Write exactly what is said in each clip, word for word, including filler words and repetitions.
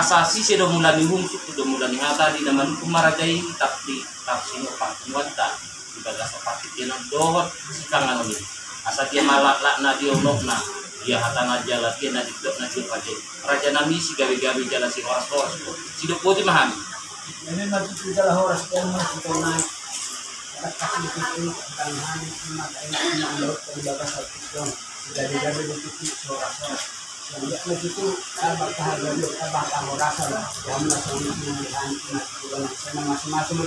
Asa sise do mula ni uhum, sungkun do mula ni hata, di na manungkun ma raja i, tapi, tapi sino parpunguanta di bagasan partingkian on dohot sipanganon i. Asa dia ma laklakna, dia unokna, dia hatana jala dia na didokna di raja i. Raja nami, sigabegabe jala sihoras-horas do. Sidok boti ma hami. Jadi, na tutu jala horas, dia ma tutu naik. Kata kasih tutu, tangan, mata ini, tangan laut, di bagasan tutu. Sigabegabe do tutu, sihoras-horas. Jadi, na tutu, abang tahan, jadi, abang tahan horasan. Dia ma songon i, dia ma songon i, dia ma songon i,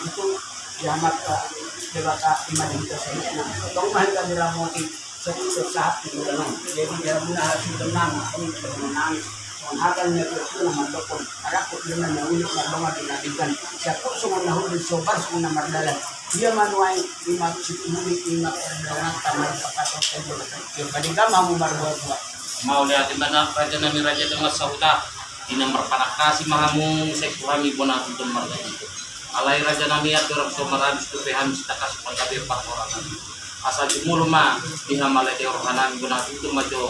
dia ma songon i, dia ma songon i. Tong ma hita diramoti. Satu saat di dalam. Jadi dia guna hati tenang, aku tenang. Songon hata ni na tutu na mandokon. Ada aku tenang na unik na dongan di na denggan. Siap songon na hudin sobar songon na mardalan. Dia manuai ima situmuli ima perdalan taman pakatok. Dia pada gama mu marbuat-buat. Mauliate ma raja nami raja dongan sahuta. Di na marpanangkasi ma hamu, sai tu hami bona tutu marga itu. Alai raja nami, andorang so marabis dope hami sitangkas panggabean parhorasan i. Asa jumolo ma di hamalete roha nami bona tutu ma jo,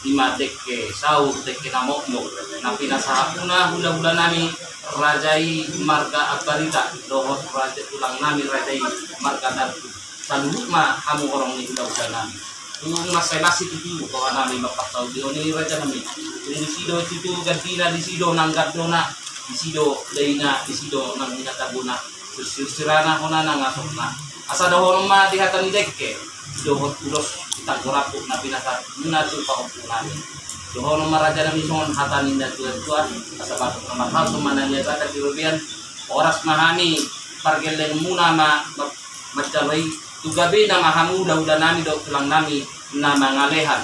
ima dengke saur dengke na mokmok na pinasahatmuna hulahula nami raja i marga Ambarita dohot raja tulang nami raja i marga Tarku. Saluhut ma hamu horong ni hulahula nami. Tung mansai las situtu roha nami mamparsaulihon i raja nami. Tung disi do tutu gandina, disi do nang gandona, disi do daina, disi do nang hinatabona. Sursirana hona nang asokna. Asa dohonon ma di hata ni dengke dohot ulos di tanggorapuk na pinasahatmuna tu pahompu nami. Dohonon ma raja nami songon hata ni na tua-tua, asa batuk na marhalto ma na niagatan di robean. Horas ma hami, pargellengmuna ma, ma, manjalo i. Tu gabena ma hamu hulahula nami dohot tulang nami na mangalehan.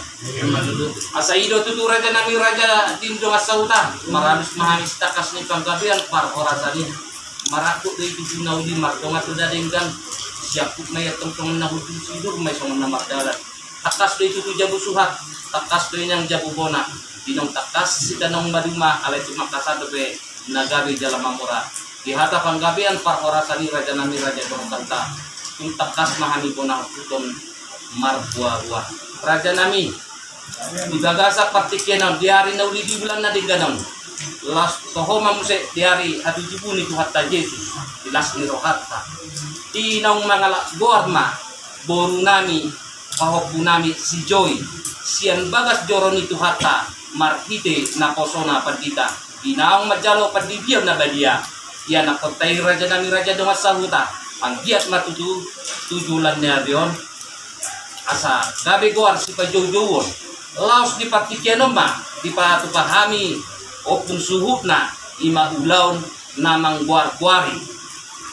Asa i do tutu raja nami raja di dongan sahuta, marabis ma hami sitangkas ni panggabean parhorasan i. Marangkup do i tutu na uli, mardongan do na denggan. Siangkup ma i antong songon na hundul, sidur ma i songon na mardalan. Tangkas do i tutu jabu suhat, tangkas do i nang jabu bona. Di naung tangkas sida naung maduma, alai tumangkasan dope na gabe jala mamora. Di hata panggabean parhorasan i raja nami raja dongan sahuta, tung tangkas ma hami bona huton marbuabua. Raja nami, di bagasan partingkian on, di ari na uli di bulan na denggan on, laos toho ma muse di ari hatujubu ni Tuhanta Jesus, di las ni rohanta. Di naung mangalap goar ma boru nami, pahompu nami si Joi, sian bagas joro ni Tuhanta, marhite naposona pandita, di naung manjalo pandidion na badia. Ianakkonta i raja nami raja dongan sahuta, anggiat ma tutu tu joloan ni ari on, asa gabe goar sipajoujouon. Laos di partingkian on ma dipatupa hami ompung suhutna, ima ulaon na manggoargoari.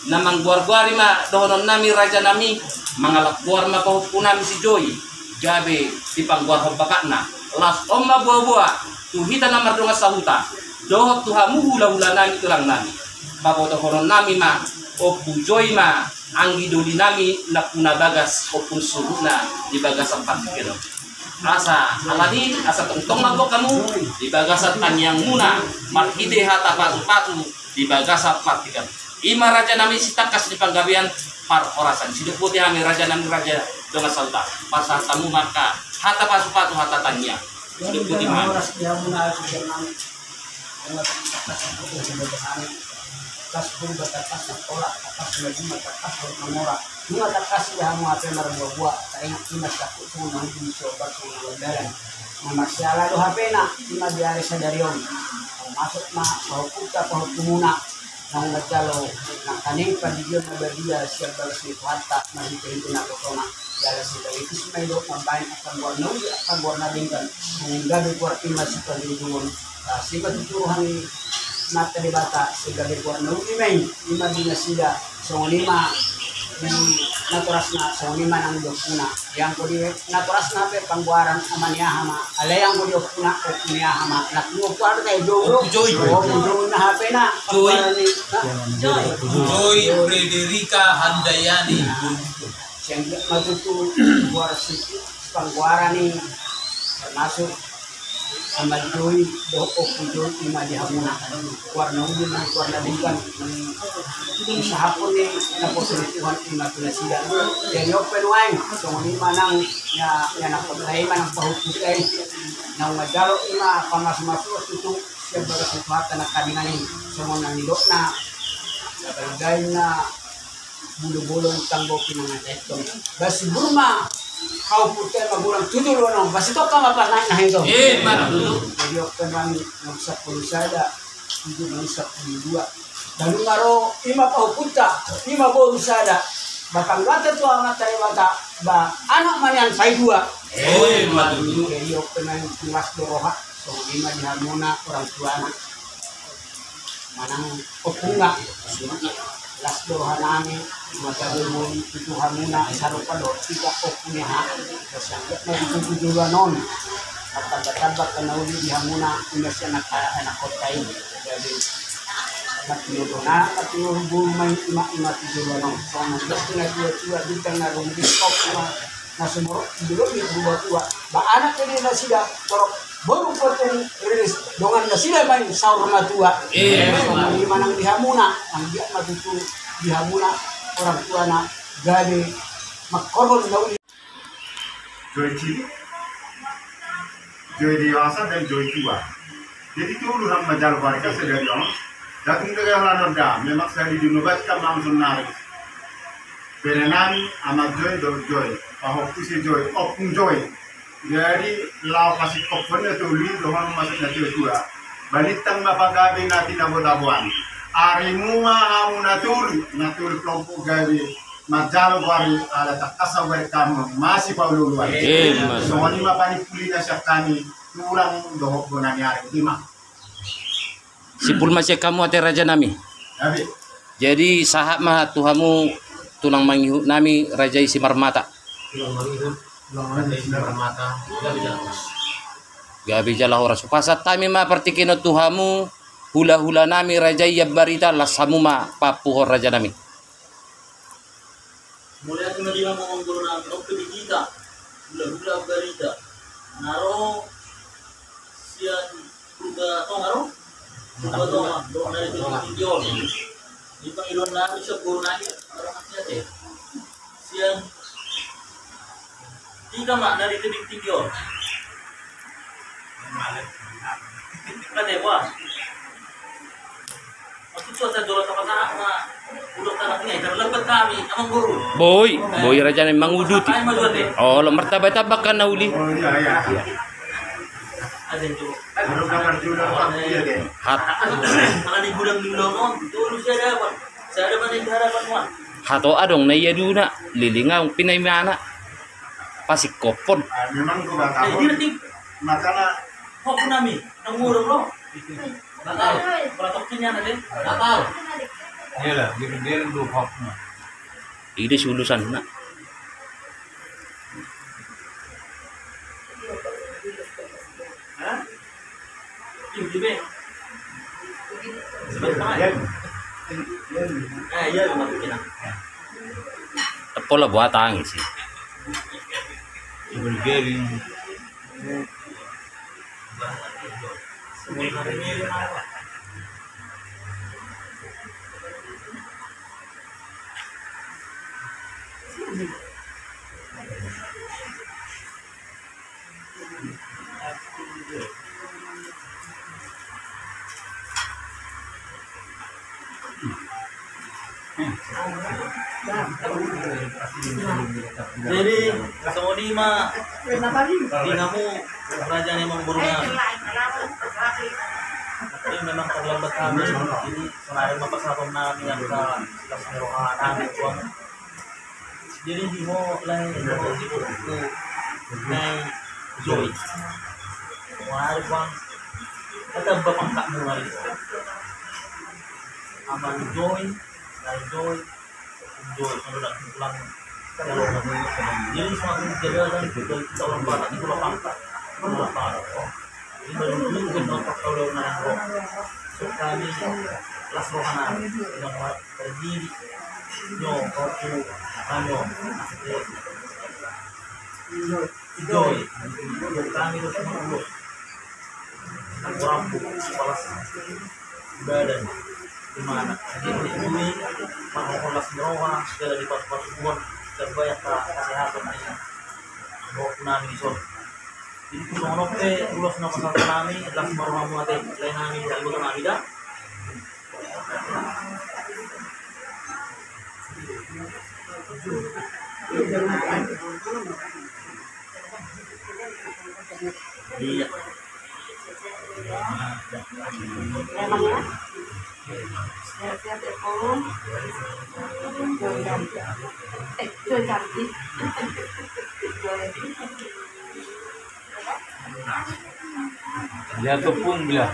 Na manggoargoari ma dohonon nami raja nami, mangalap goar ma pahompu nami si Joi, gabe dipanggoarhon bakatna. Laos on ma boaboa tu hita na mardongan sahuta dohot tu hamu hulahula nami tulang nami. Pabotohonon nami ma, Ompu Joi ma anggi doli nami nampuna bagas ompung suhutna di bagasan partingkian on. Asa alani, asa tongtong ma gok hamu di bagasan tangiangmuna marhite hata patupatu di bagasan partingkian on. Ima raja nami sitangkas ni panggabean parhorasan. Sidok boti hami raja nami raja dongan sahuta, pasahat hamu ma angka hata patupatu hata tangiang. Sidok boti ma hami. Tangkas purba, tangkas sakola, tangkas na juma, tangkas dohot na mora. Nunga tangkas di hamu hape marbuabua, taringot ima siangkup songon na hundul, sobar songon na mardalan. Na marsiala do hapena, ima di ari sadari on. Masuk ma pahompunta pahompumuna, naung manjalo nangkaning pandidion na badia sian bagas ni Tuhanta, marhitehite naposona. Jala sekaligus ma i do mambahen angka goar na uli, angka goar na denggan, songon gabe goar ima sipajoujouon. Sai ma tutu roha ni Amanta Debata, sai gabe goar na uli ma i, ima di nasida, songon i ma di natorasna, songon i ma nang di ompuna. Anggo di natorasna pe panggoaran ama ni aha ma, alai anggo di ompuna, ompu ni aha ma, na tung ompu aha do na i, Joi. Ompu Joi. Ompu Joi na hapena, Joi. Panggoaran ni, ha? Joi. Joi Frederika Handayani. Sian dia ma tutu goar si, sipanggoaran i, termasuk ama Joi dohot ompu Joi, ima di hamuna. Goar na uli nang goar na denggan, nang disahaphon ni naposo ni Tuhan ima tu nasida. Jadi on pe nuaeng, songon i ma nang, ya, ya, nang pahompu i, nang manjalo ima pamasumasuon tutu. Sian bagas ni Tuhanta nangkaningan i, songon na nidokna, na baen-baen na, bulu bolon tanggo pinangan teton. Basi burma, hau putih ma golang tujuh lu anong, basi tokka ma pas naik naik to. Eh, mana dulu? Jadi waktu nami, nami sapuluh sada, tujuh nami sapuluh dua. Lalu ngaro, ima pahupunta, ima boru sada. Batang gata tu amat tayo bata, ba anak manian sai dua. Eh, mana dulu? Jadi waktu nami, tulas do roha, songon ima di hamuna, orang tuana. Manang ompungna, las do rohanami, mata do moli tu hamuna, sarupa do, tiga ompungna ha, terus yang dia mau tujuh dua non, tambah-tambah kena uli di hamuna, punya si anak, anak kota ini, jadi, mati nodona, mati nodona, ima, ima tujuh dua non, sama, terus kena dua, dua, bintang na rumah, di top, ima, na sumorop, di dulu, di dua, dua, ba anak jadi nasida, torop, Boru potong rilis dongan nasida ma i saur matua. Eh. Songon i ma nang di hamuna, nang dia ma tutu di hamuna orang tuana gabe mangkorhon na uli. Joy cilik, joy dewasa dan joy tua. Jadi tolu hami manjalo barita sadari on. Datung dege holan on da, memang sahali di nobat kan langsung narik. Bere nami, Ama Joy, dohot Joy, pahompu si Joy, Ompung Joy. Jadi, laho pasingkophon na tolu i dohot maksud na tua-tua. Balintang ma pagabe na tinabo-taboan. Arimu ma hamu na tolu, na tolu kelompok gabe manjalo bari ala tangkas au bari hamu masipaolo-oloan. Eh, mas. Songon i ma panimpuli na sian hami tulang dohot bona ni ari i ma. Simpul ma sian hamu ate raja nami. Jadi sahat ma tu hamu tulang mangihut nami raja i Simarmata. Tulang mangihut, tulang mangihut Simarmata. Gabe jala horas. Gabe jala horas. Hupasahat hami ma partingkian on tu hamu hula-hula nami raja i Ambarita, las hamu ma paampuhon raja nami. Mauliate ma di hamu amangboru nami, on pe di hita hula-hula Ambarita na ro sian Purba Tonga ro? Purba Tonga, dohot na di Tingki on. Di pangidoan nami sian boru nami, sian hita ma na di Tingki on. Ate, wah. Boi, boi raja nami manguduti. Olo, martamba-tamba kan na uli. Hat. Hato adong na iaduna, lilinga, pinaimana. Pasingkophon. Makana. Natal. Natal. Iyalah, gereng-gereng do hapna. Ide sulusanna. Hah? Iya, iya, iya. Sebentar. Eh, iya, masukin, ah. Pola buat tangis sih. Gereng-gereng. Jadi, songon i ma di hamu raja ni amangboru nami. Jadi memang terlambat kami, jadi sonari ma pasahaton nami angka las ni roha nami tu hamu. Jadi di ho lae di ho di ho tu lae Joy. Wah, bang. Kata bapak angkatmu hari. Ama ni Joy, lae Joy, Joy, kalau dak pulang. Jadi semakin jaga dan kita orang Batak itu lapang. Lapang. Jadi baru dulu kan nampak kalau nang roh. Sekali las rohana yang Perdiri. Nyo, kotu, anyo. Joy. Kami terus mengurus. Aku rambu, kepala badan. Di mana? Di sini, mengurus meroha, segala di pas-pas pun, terbayar kesehatan ini. Bawa nami son. Songon on pe ulos na pasahat nami, las ma rohamu ate, lae nami, da, iboto nami da. Iya. Memang ya. Sehat-sehat ya, Pung. Joy dan, eh, Joy cantik. Joy. Bila topung bila.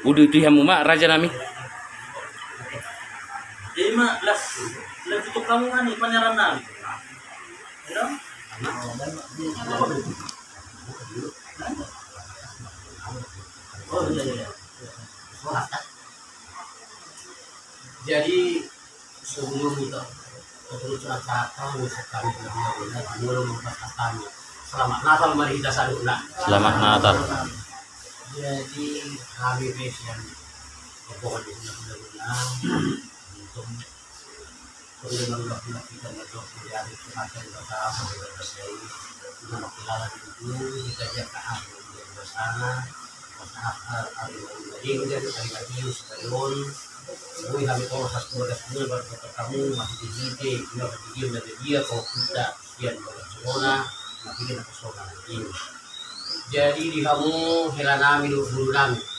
Udah itu hamu ma raja nami. Jadi ma las, las itu kamu ngani panyaran nami. Ya? Oh, iya, iya. Jadi, sebelum kita terus acara kami sekali benar-benar dulu mempersiapkan kami. Selamat Natal mari kita saluhutna. Selamat Natal. Jadi, kami bes yang pokoknya benar-benar untuk Pengalaman waktu kita melihat dari kematian bapa, sampai bapa saya, kita makin lama dulu, kita jaga hati, kita bersama, maaf, hari-hari, hari-hari, sekali lagi, sekali lagi, kami tolong satu keluarga semua, buat kamu, masih di sini, tinggal di dia, dan dia, kalau kita, sekian banyak corona, makin kita pesona lagi. Jadi, di kamu, hela nami, dulu nami.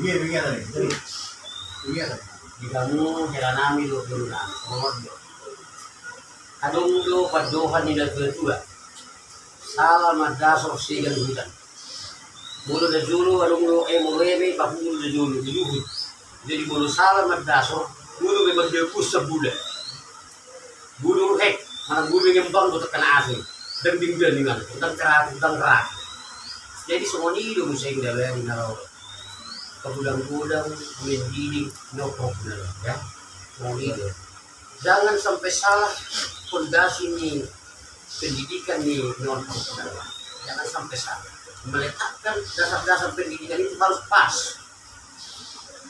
Iya, iya, iya. Iya. Di hamu hela nami dohot boru nami, songon on do. Adong do pandohan ni na tua-tua. Sala mandasor segan huta. Molo na jolo adong do, eh, molo eme, paku molo na jolo, di luhut. Jadi molo sala mandasor, molo memang dia pusat bulan. Bulu hek, manang bulu ngembang do terkena asing. Dang dingdang dengan, dang kerat, dang kerat. Jadi songon i do muse inda bani na ro. Pagodang-godang, mendidik, nyokop na ro, ya. Songon i do. Jangan sampai salah pondasi ni pendidikan ni nyokop na ro. Jangan sampai salah. Meletakkan dasar-dasar pendidikan itu harus pas.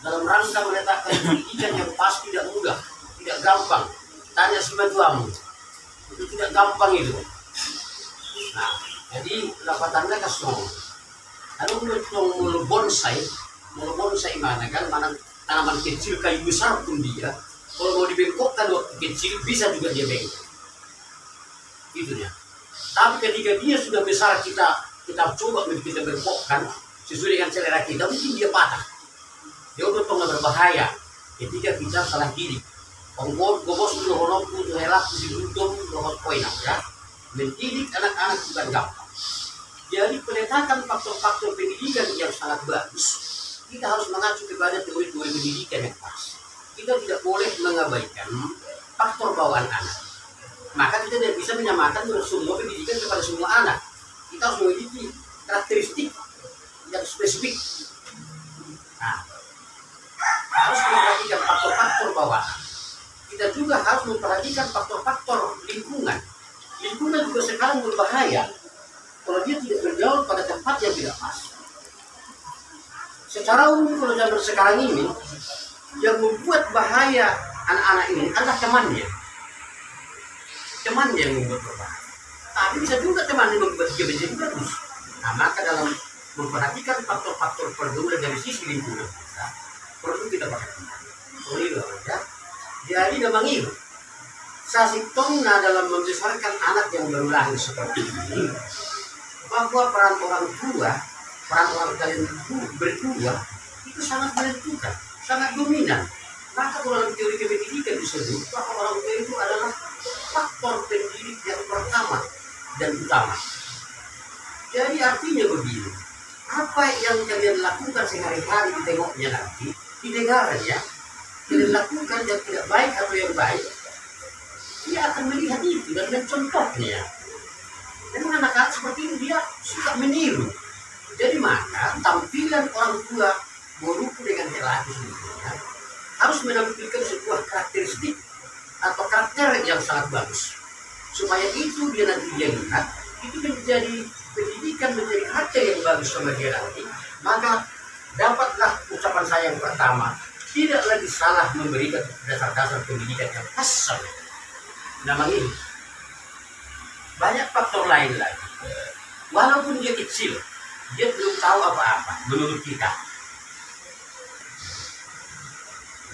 Dalam rangka meletakkan pendidikan yang pas tidak mudah, tidak gampang. Tanya si matuamu. Itu tidak gampang itu. Nah, jadi lapatanna kan songon. Adong do tong molo bonsai, molo bonsai mana kan, mana tanaman kecil kayu besar pun dia, kalau mau dibengkokkan waktu kecil bisa juga dia bengkok. Itu dia. Tapi ketika dia sudah besar, kita, kita coba untuk kita bengkokkan sesuai dengan selera kita, mungkin dia patah. Dia udah pernah berbahaya ketika kita salah didik. Ongkon gobos tu dohononku tu helakku di Gultom dohot Koinang, ya. Mendidik anak-anak bukan gampang. Jadi peletakan faktor-faktor pendidikan yang sangat bagus, kita harus mengacu kepada teori-teori pendidikan yang pas. Kita tidak boleh mengabaikan faktor bawaan anak. Maka kita tidak bisa menyamakan semua pendidikan kepada semua anak. Kita harus memiliki karakteristik yang spesifik. Nah, harus memperhatikan faktor-faktor bawaan. Kita juga harus memperhatikan faktor-faktor lingkungan. Lingkungan juga sekarang berbahaya. Kalau dia tidak bergaul pada tempat yang tidak pas. Secara umum, kalau zaman sekarang ini, yang membuat bahaya anak-anak ini adalah temannya. Temannya yang membuat berbahaya. Tapi bisa juga temannya membuat dia menjadi bagus. Nah, maka dalam memperhatikan faktor-faktor pergaulan dari sisi lingkungan kita, perlu kita perhatikan. Sorry, ya. Jadi, memang itu. Sasintongna dalam membesarkan anak yang baru lahir seperti ini, bahwa peran orang tua, peran orang kalian berdua itu sangat menentukan, sangat dominan. Maka kalau dalam teori kependidikan disebut bahwa orang tua itu adalah faktor pendidik yang pertama dan utama. Jadi artinya begini, apa yang kalian lakukan sehari-hari di tengoknya nanti, di dengarnya, kalian lakukan yang tidak baik atau yang baik, dia akan melihat itu dan mencontohnya. Memang anak-anak seperti ini dia suka meniru. Jadi maka tampilan orang tua boruku dengan helaku sebetulnya harus menampilkan sebuah karakteristik atau karakter yang sangat bagus. Supaya itu dia nanti dia lihat, itu menjadi pendidikan, menjadi karakter yang bagus sama dia nanti, maka dapatlah ucapan saya yang pertama, Tidak lagi salah memberikan dasar-dasar pendidikan yang pas. Namanya ini. Banyak faktor lain lagi. Walaupun dia kecil, dia belum tahu apa-apa menurut kita.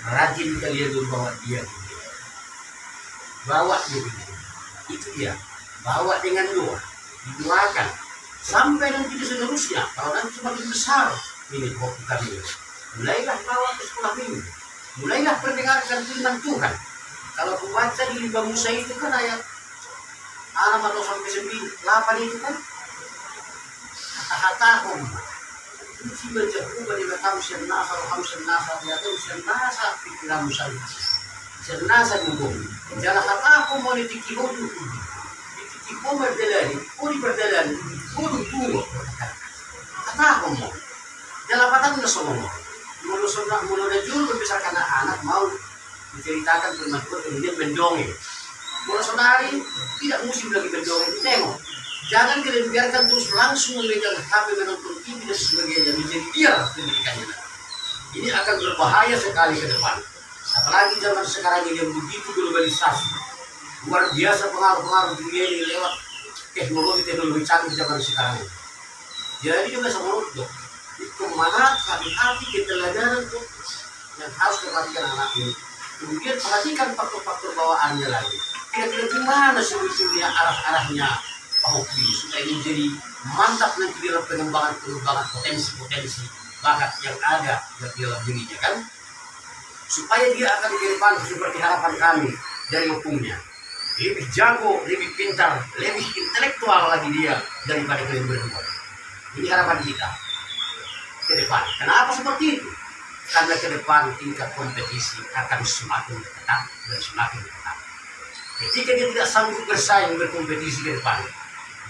Rajin kalian membawa dia. Bawa dia begitu. Itu dia. Bawa dengan doa. Didoakan. Sampai nanti di seterusnya, kalau nanti semakin besar, ini hobi kami. Mulailah bawa ke sekolah minggu. Mulailah perdengarkan firman Tuhan. Kalau kubaca di Limba Musa itu kan ayat enam atau sampai sembilan, delapan itu kan. Kata-kata Tuhan. Kunci baca Tuhan di belakang sian nasa, roham sian nasa, di atas sian nasa, pikiranmu sian nasa. Sian nasa dukung. Jala kata Tuhan mau ditikki ho dukung. Ditikki ho mardalani, ho di mardalani, ho dukung. Kata Tuhan mau. Jala patang na songon. Molo sona, molo na jolo membesarkan anak mau menceritakan firman Tuhan, kemudian mendongeng. Molo sonari tidak musim lagi mendongeng, tengok. Jangan kalian biarkan terus langsung memegang H P, menonton T V dan sebagainya, menjadi liar pendidikannya. Ini akan berbahaya sekali ke depan. Apalagi zaman sekarang ini yang begitu globalisasi. Luar biasa pengaruh-pengaruh dunia ini lewat teknologi-teknologi canggih zaman sekarang ini. Jadi juga sama itu. Itu manat, hati-hati, keteladanan tuh yang harus diperhatikan anak ini. Kemudian perhatikan faktor-faktor bawaannya lagi. Kira-kira gimana sebetulnya arah-arahnya Pak Hoki supaya menjadi mantap nanti dalam pengembangan-pengembangan potensi-potensi bakat yang ada di dalam dirinya, kan? Supaya dia akan ke depan seperti harapan kami dari hukumnya. Lebih jago, lebih pintar, lebih intelektual lagi dia daripada kalian berdua. Ini harapan kita ke depan. Kenapa seperti itu? Karena ke depan tingkat kompetisi akan semakin ketat dan semakin ketat. Ketika dia tidak sanggup bersaing, berkompetisi ke depan,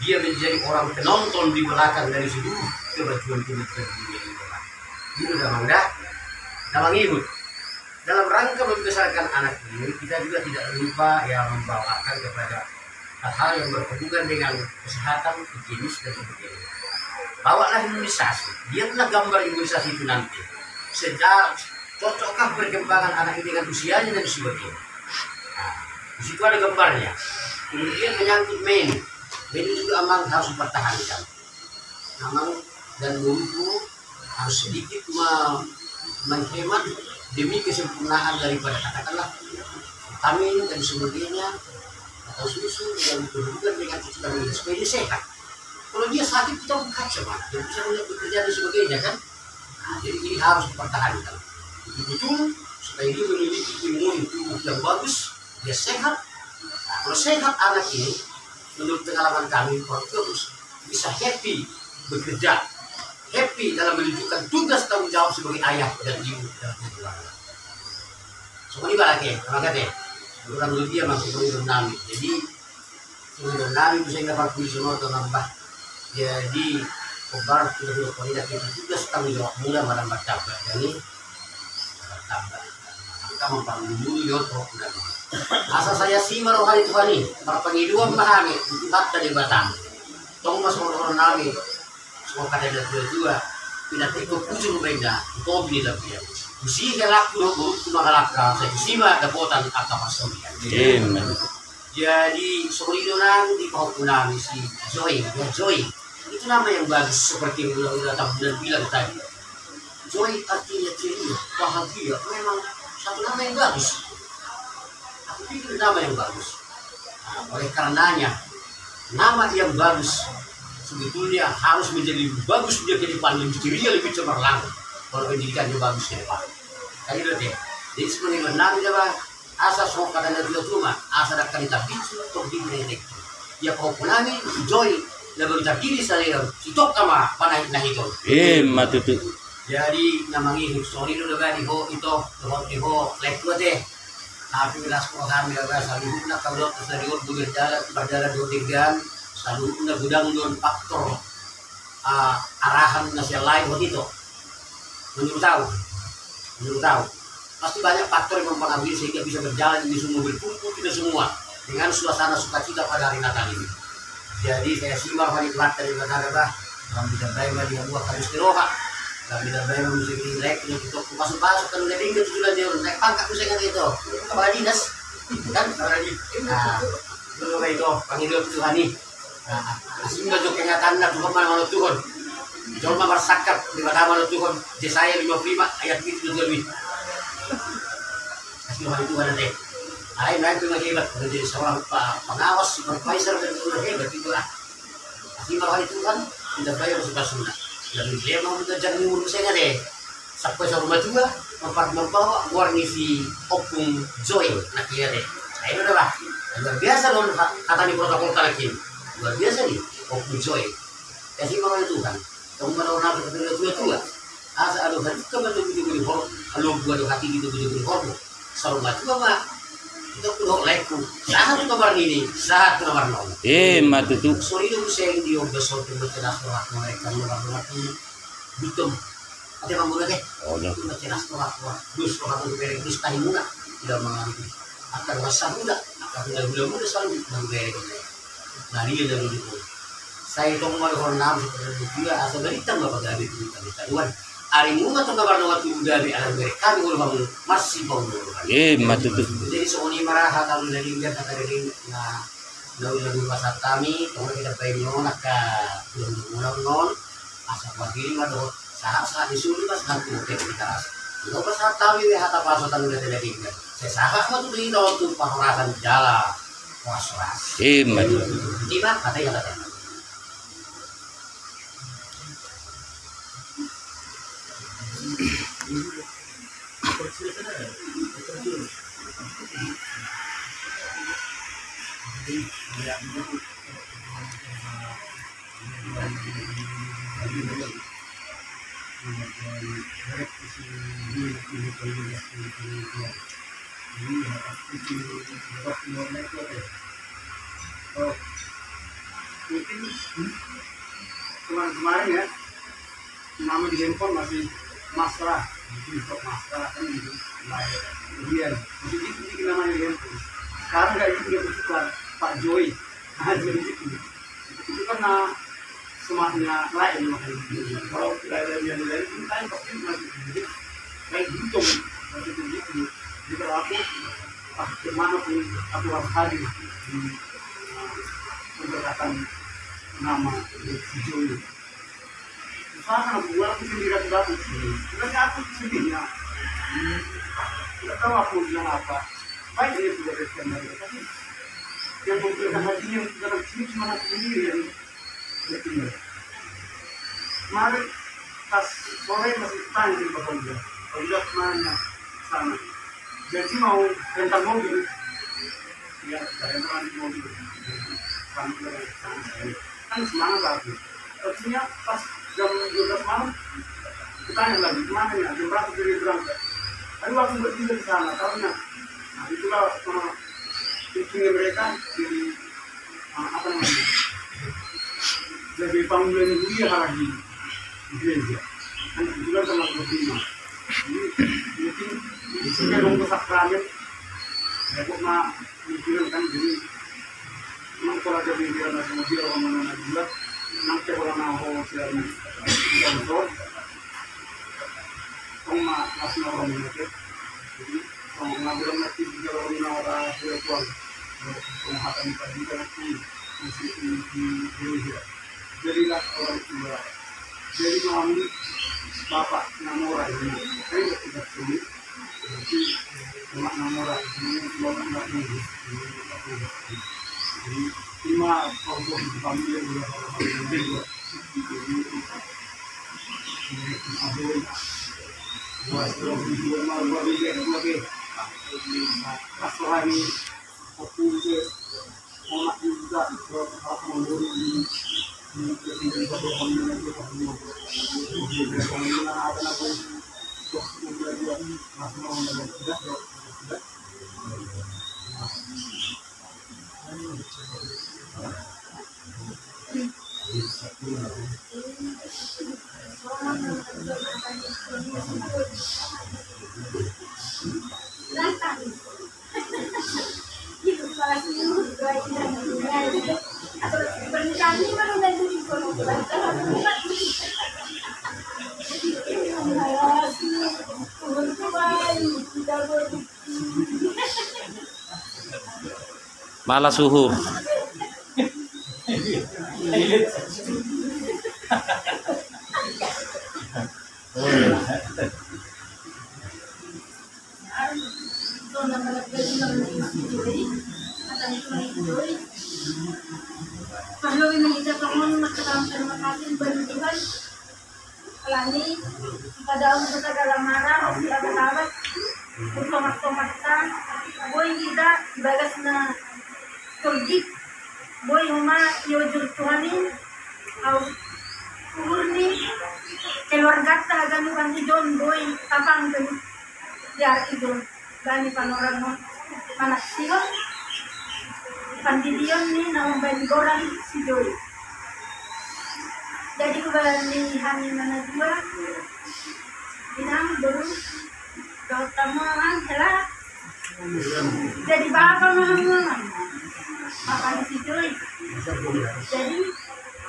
dia menjadi orang penonton di belakang dari seluruh kemajuan-kemajuan dunia ini. Gitu, Damang, dah. Damang Ibut. Dalam rangka membesarkan anak ini, kita juga tidak lupa, ya, membawakan kepada hal-hal yang berhubungan dengan kesehatan, higienis, dan sebagainya. Bawalah imunisasi. Lihatlah gambar imunisasi itu nanti. Secara cocokkah perkembangan anak ini dengan usianya dan sebagainya. Nah, di situ ada gambarnya. Kemudian menyangkut menu. Menu juga memang harus dipertahankan. Memang dan menurutku harus sedikit me-, menghemat demi kesempurnaan daripada, katakanlah, vitamin dan sebagainya, atau susu yang berhubungan dengan vitamin supaya dia sehat. Kalau dia sakit, kita buka, bagaimana dia bisa melihat pekerjaan dan sebagainya, kan? Nah, jadi ini harus dipertahankan. Betul-betul supaya dia memiliki imun tubuh yang bagus, dia sehat. Nah, kalau sehat anak ini, menurut pengalaman kami, Pak Gabus, bisa happy bekerja, happy dalam menunjukkan tugas tanggung jawab sebagai ayah dan ibu dalam keluarga. Songon i, Pak, oke, maka deh, kurang lebih ya, maksud dari nami. Jadi, songon i nami bisa ingat Pak Gabus, songon i nambah. Jadi, kobar sudah, sudah, kalau tidak, kita tugas tanggung jawab muda malam bertambah. Jadi, tambah. Angka mamparlulu, yo, toh, udah. Asa sai asi ma roha ni Tuhan i, marpangidoan ma hami tu Tuhanta Debata. Tong ma songon nami, songon hata ni natua-tua, pinantikhon hujur ma inna, tu topi ni tapian. Tusi halakku dohot boruku mangalangka, sai tusi ma dapotan angka parsaulian. Amin. Jadi, songon i do nang di pahompu nami si Joy, ya, Joy. Itu nama yang bagus, seperti yang udah, udah Tambunan bilang tadi. Joy artinya ceria, bahagia. Memang satu nama yang bagus. Aku pikir nama yang bagus. Nah, oleh karenanya, nama yang bagus sebetulnya harus menjadi lebih bagus dia ke depan, lebih ceria, lebih cemerlang. Kalau pendidikannya bagus ke depan. Kan gitu, deh. Jadi, sebenarnya nama dia, Bang. Asa songon hata ni natua-tua ma, asa dangka ni tapicu, tong di beretek. Ia pahompu nami, Joy, na baru tardidi saleon, sitongka ma panahi-nahiton. Ima tutu. Jadi, na mangihut songon i do, daba di ho ito, dohot di ho, lae tua te. Tapi las ko hami, daba, saluhutna kaudok, saluhut do berjalan, berjalan do dengan, saluhutna godang do on faktor, ah, arahan na sian lae dohot ito. Menurut au, menurut au, pasti banyak faktor yang mempengaruhi sehingga bisa berjalan ini semua, berkumpul kita semua dengan suasana sukacita pada hari Natal ini. Jadi, sai asi ma roha ni Tuhanta Debata, bah, dalam bidang baik, bah, dia buat harus di roha. Kami na baen muse di rek, na tu toko pasu-pasu, kan udah dingin tu sudah dia, naik pangkat muse kan itu. Kepala dinas, kan? Kepala dinas. Nah, dulu baik itu, panggil Tuhan nih. Nah, asing ma jo kenyataan na Tuhan mana, mana Tuhan. Jolma marsangkap, Debata mana Tuhan. Jesaya lima puluh lima ayat pitu tu gabe. Asing ma Tuhan deh. Ai, naik tu lagi hebat, menjadi seorang pa-, pengawas, supervisor, dan juga hebat itulah. Asing ma roha ni Tuhan, inda baen pasu-pasuna. Lalu dia mau minta jangan umur saya deh. Sampai seorang matua, empat membawa warni si Ompung Joy, nak dia deh. Ayo dah, bah. Luar biasa dong, ha-, kata di protokol ta lagi. Luar biasa nih, Ompung Joy. Asing ma roha ni Tuhan. Tong ma roha na tua-tua. Asa aluhan tu ma tu tu tu hor, aluhan tu hati tu tu tu hor. Saur matua ma. Itu aku dohot laengku. Sahat tu nomor ini, sahat tu nomor nol. Eh, ma tutu. Sori do muse di omba sotu, macenas roha, mereka nomor nol. Butom. Ate mangona ke. Oh, dah. Macenas roha, roha. Dus roha, dus bereng, dus tahi muna. Tidak mengerti. Akan rasa muda, akan muda, muda, muda selalu mengerti. Nah, dia lalu di. Sai tong ma dohononnami seperti itu juga, asa balitang ma pagabe tu hami taruan. Ari muna tong na marnonga tu gabe, ala bere hami olo hamu marsipaulu. Eh, ma tutu. Jadi songon i ma ra hata na denggan, hata na denggan na, na uli na dulu pasahat hami, tong na kita baen on angka, bulan bulan on, asa pahili ma dohot sahat-sahat ni solu ma sahat tu hotel di Taras. Nggak pasahat hami be hata pasu tanu na tena denggan. Sai sahat ma tu di dohot tu pahorasan jala. Horas-horas. Eh, ma tutu. Ima, hata i hata. Oh, mungkin kemarin-kemarin ya, nama di handphone masih Masra, mungkin untuk Masra kan gitu. Nah, iya, masih gitu, gitu namanya di handphone. Sekarang nggak gitu, nggak bertukar, Pak Joy. Nah, jadi gitu. Itu kan, nah, semaknya lain, makanya gitu. Kalau lain-lain yang lain, kan pasti masih gitu. Kayak gitu, masih gitu. Jadi kalau aku, ah, gimana pun aku harus hadir di, nah, pemberkatan nama si Joy. Usaha na buat aku sendiri, aku dapat sendiri. Sebenarnya aku sedihnya. Nggak tahu aku bilang apa. Baik dia sudah respon dari, tapi yang memberikan hatinya dalam sini cuma aku sendiri yang bertindak. Kemarin pas sore masih tanya di Pak Polda. Polda kemana? Sana. Jadi mau rental mobil. Ya, rental mobil. Kami bilang, "Sana." Kan semangat aku. Artinya pas jam dua belas malam, ditanya lagi, "Kemana ya? Jam berapa dia berangkat?" Aduh, aku bertiga di sana, tahunya. Nah, itulah, eh, pikirnya mereka, jadi, eh, apa namanya, jadi panggilan dia hari di gereja. Kan kebetulan sama berlima. Jadi, mungkin, ini sudah nunggu sakramen. Ya, kok, ma-, Pikiran kan, jadi, nang pola jadi dia na sama dia, orang mana na dia, nang ke orang na ho, dia na sponsor. Tong ma, mas na orang mana ke. Jadi, tong ma bilang nanti dia orang na orang dia tuan. Tong hata ni tadi kan nanti, mesti di, di, di, dia. Jadilah orang tua. Jadi, kami bapak na mora ini. Saya tidak sulit. Jadi, cuma na mora ini, bapak nggak ngurus. Jadi, lima tahun kami udah sama-sama juga. Jadi, buat orang tua, buat dia, buat dia. Pas rohani, Malas uhum. Parlobei ma hita tongon marsalam tarima kasih bani Tuhan. Alani pada on tu tagala mara, si abat-abat, tu tomak-tomakta, boi hita di bagas na torgit, boi homa iojur Tuhan i, au uhur ni keluargata haganupan i do on boi tapangkon di ari i do on. Bani panorang on, manaksihon pandidion ni na mambaen goran si Joy. Jadi hubani hami ma na dua, inang, boru, dohot hamu amang, hela. Jadi bapa ma hamu amang, bapa ni si Joy. Jadi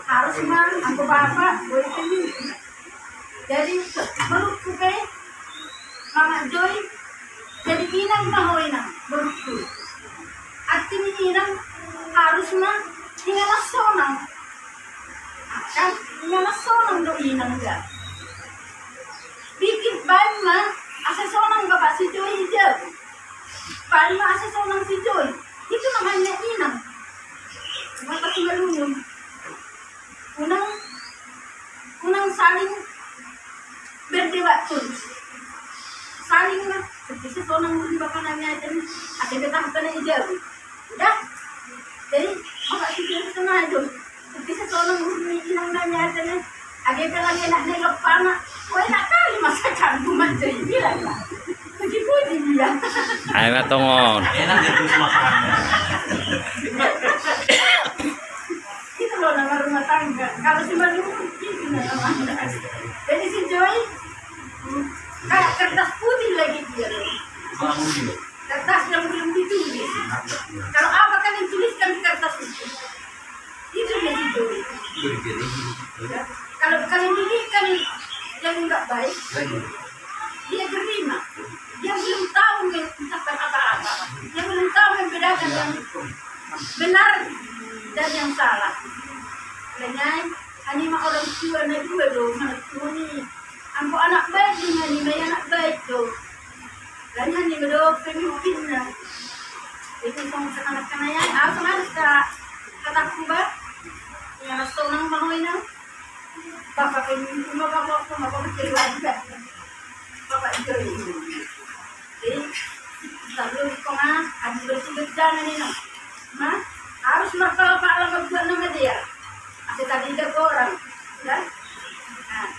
harus ma anggo bapa boi pemimpin. Jadi borungku pe, Mama Joy, jadi inang ma ho inang, borungku. Arti ni inang harus ma inganan sonang. Kan inganan sonang do inang, ya. Bikin baen ma asa sonang bapak si Joy i jabu. Baen ma asa sonang si Joy. Itu namanya inang. Mata si malungun. Unang, unang saling berdebat terus. Saling ma, bisa sonang urni bapa nami aja nih. Asa betah kena ijabu. Udah. Jadi, maka si dia sengaja. Bisa sonang urni inang nami aja nih. Age pe lagi enak nengok panak. Wah, enak kali masakan, gua mah jadi bilang lah. Puji-puji dia. Ai ma tongon. Enak dia terus makan. Itu loh nama rumah tangga. Kalau cuma dulu, gitu loh nama. Jadi si Joy, hmm, kayak kertas putih lagi dia loh. Kertas yang belum ditulis. Kalau apa kan yang tuliskan di kertas itu? Itu dia si Joy. Ya. Kalau, kalau didikan yang nggak baik, dia terima. Dia belum tahu mengucapkan apa-apa. Dia belum tahu membedakan yang benar dan yang salah. Makanya, hanya orang tua na dua do, mana tuh nih. Anggo anak baik, hanya anak baik do. Lainnya ni bedo pemimpinna. Itu sama anak-anak ya, aku harus tak kataku ba. Yang sonang mau ini. Bapak pemimpin, bapak, bapak, bapak keluarga. Bapak itu. Jadi, tak perlu kau mah, aku bersih berjalan ini. Nah, harus marpalapala mambuat na madear. Asa tadida orang, ya. Nah,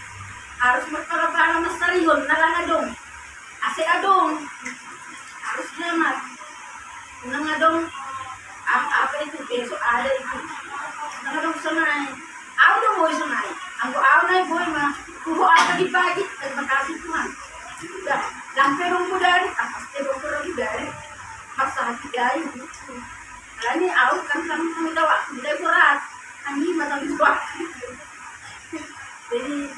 harus marpalapala mansarihon na lang adong. Asa adong. Harus hemat. Unang adong, a-, apa itu, besok ada itu. Unang adong sonai. Au do boi sonai. Anggo au nai boi ma. Tuhu apa dibagi, terima kasih Tuhan. Udah, lampe ronggo dari, apa sih ronggo dari. Maksa hati dari. Alani au kan, kan, kan udah waktu, udah berat. Ani mata dua. Jadi,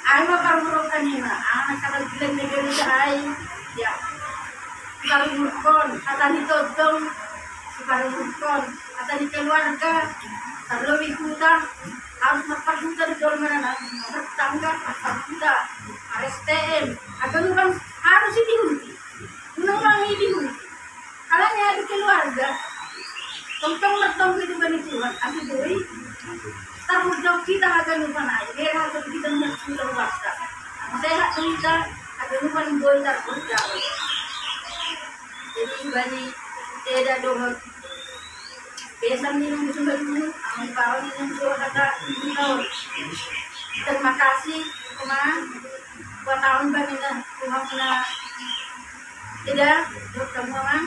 ai ma parmurokan i ma, anak kata bilang negeri ai, ya. Parmurokan, kata ni todong, parmurokan, kata ni keluarga, terlebih huta, harus marparhuta di jolma na, martangga, marparhuta, mar-S T M, agar orang harus ini hunti. Unang mangibi hon. Alani adu keluarga. Tongtong martonggo di bani Tuhan. Asa boi tarhorjahon hita haganupan ai. Bere haganupan hita marsuda huasa. Sehat do hita haganupan boi tarhorjahon. Jadi bani Eda dohot Besan ni nang sumba dulu, ang kawan ni nang sumba kata, terima kasih, Oma. Buat tahun bani na, Oma na. Eda, buat kamu, Oma.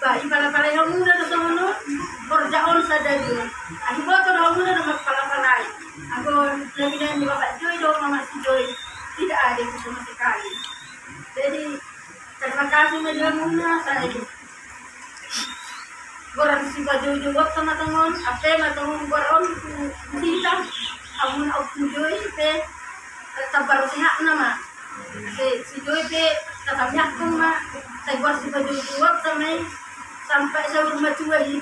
Ba, ipalapalai hamuna do songon on, horjahon sada dua. Ahi boto do hamuna do marpalapalai. Aku lebih dari Bapak Joy do, Mama si Joy. Tidak ada itu sama sekali. Jadi, terima kasih ma di hamuna, sai. Goran sipajoujounta ma tongon, ape ma tongon goran tu hita, hamuna Ompu Joy pe, tabar sehatna ma. Si, si Joy pe, tatamiangkon ma, sai goran sipajoujounta ma i, sampai saur matua i,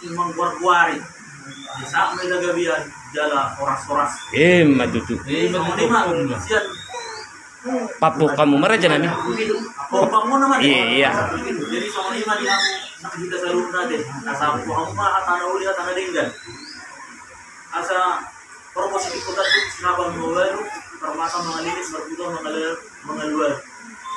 saking manggoar-goari. Di saat mereka gabian jala horas-horas. Ima tutu. Songon i ma sian. Papu hamu ma raja nami. Iya, iya. Jadi songon i ma di hamu na hita saluhutna ate. Asa papu hamu ma hata na uli hata na denggan. Asa promosi di kota tu sinabang mangalu, permata mangalilis, marbuka mangaluar.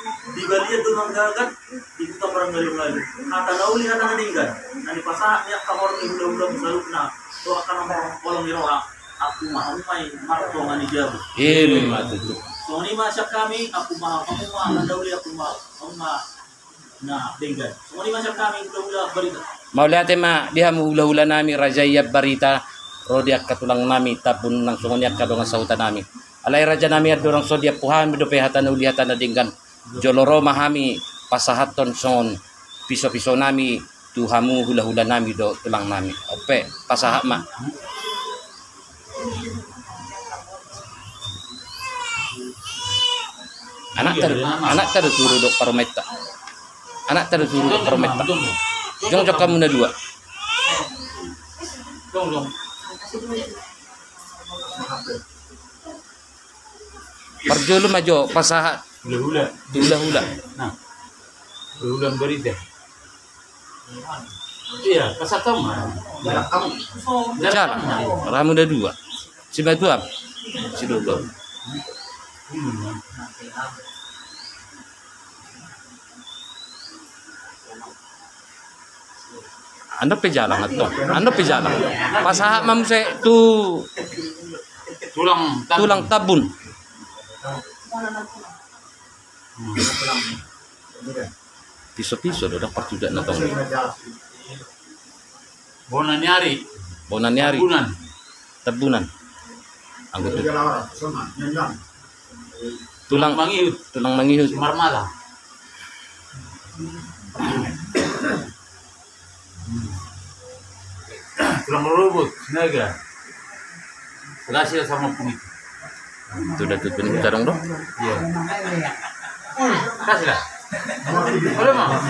Di balian do manggagat, di buka marngalu-ngalu. Hata na uli hata na denggan. Na nipasahat ni angka horong ni hula-hula saluhutna. Tu angka na marholong ni roha. Aku ma hamu ma i martonga ni jabu. Ima tutu. Songon i ma sian hami, aku ma hamu ma hata na uli, aku ma hamu ma na denggan. Songon i ma sian hami hula-hula Barita. Mauliate ma di hamu hula-hula nami raja i Barita. Ro di angka tulang nami Tambun nang songon i angka dongan sahuta nami. Alai raja nami andorang so diampu hami dope hata na uli hata na denggan. Jolo ro ma hami pasahathon songon piso-piso nami tu hamu hula-hula nami dohot tulang nami. Ope, pasahat ma. Anakta do, anakta do suru dohot parumaenta. Anakta do suru dohot parumaenta. Jongjong hamu na dua. Parjolo ma jo pasahat. Hula-hula. Hula-hula. Nah. Hula-hula berita. Iya, pasahat ma. Jalang. Ramu da dua. Simatuam. Sidodon. Hmm. Ando pe jalang, antong. Ando pe jalang. Pasahat ma muse tu tulang tabun. Tulang tabun. Hmm. Piso-piso do, dang partudak na tong. Bona ni ari. Bona ni ari. Tabunan. Tabunan. Anggo tu-, tulang mangihut. Tulang mangihut. Marmala. Tulang rorobot, Sinaga. Kasih sama pungit. Itu udah tuh benih tarung dong. Iya. Kasih lah. Boleh, Mas?